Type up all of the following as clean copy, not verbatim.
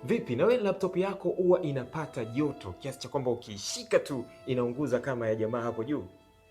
Vipi na wewe, laptop yako huwa inapata joto kiasi cha kwamba ukiishika tu inaunguza kama ya jamaa hapo juu?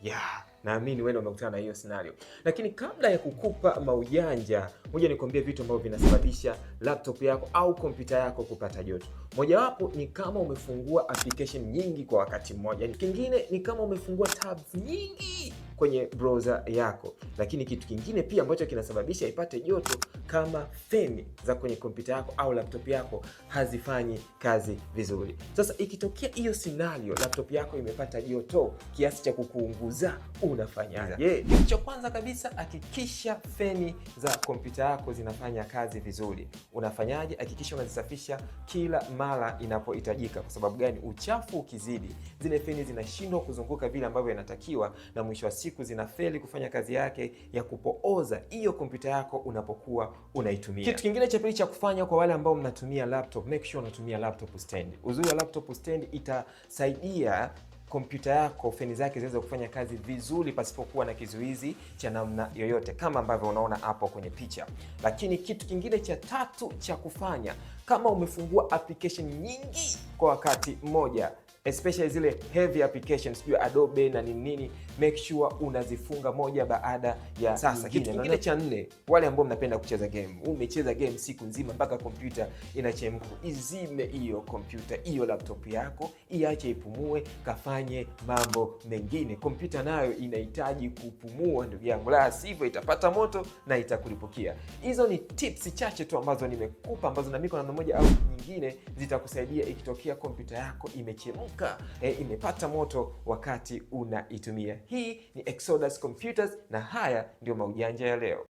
Yeah, naamini wewe umekutana na hiyo scenario. Lakini kabla ya kukupa maujanja, ngoja nikwambie vitu ambavyo vinasababisha laptop yako au kompyuta yako kupata joto. Mojawapo ni kama umefungua application nyingi kwa wakati mmoja. Kingine ni kama umefungua tabs nyingi kwenye browser yako. Lakini kitu kingine pia ambacho kinasababisha ipate joto, kama feni za kwenye kompyuta yako au laptop yako hazifanyi kazi vizuri. Sasa ikitokea hiyo scenario, laptop yako imepata joto kiasi cha kukuunguza, unafanyaje? Kitu cha kwanza kabisa, hakikisha feni za kompyuta yako zinafanya kazi vizuri. Unafanyaje? Hakikisha unazisafisha kila mara inapohitajika. Kwa sababu gani? Uchafu ukizidi, zile feni zinashindwa kuzunguka vile ambavyo inatakiwa, na mwisho wa siku zinafeli kufanya kazi yake ya kupooza hiyo kompyuta yako unapokuwa unaitumia. Kitu kingine cha pili cha kufanya kwa wale ambao mnatumia laptop, make sure unatumia laptop stand. Uzuri wa laptop stand, itasaidia kompyuta yako feni zake ziweze kufanya kazi vizuri pasipokuwa na kizuizi cha namna yoyote kama ambavyo unaona hapo kwenye picha. Lakini kitu kingine cha tatu cha kufanya, kama umefungua application nyingi kwa wakati mmoja, especially zile heavy applications, sijui Adobe na nini nini, make sure unazifunga moja baada ya. Sasa kitu kingine cha nne, wale ambao mnapenda kucheza game, umecheza game siku nzima mpaka kompyuta inachemka, izime hiyo kompyuta, hiyo laptop yako, iache ipumue, kafanye mambo mengine. Kompyuta nayo inahitaji kupumua, ndugu yangu, la sivyo itapata moto na itakulipukia. Hizo ni tips chache tu ambazo nimekupa, ambazo na mimi kwa namna moja au nyingine zitakusaidia ikitokea kompyuta yako imechemka, imepata moto wakati unaitumia. Hii ni Exodus Computers na haya ndio maujanja ya leo.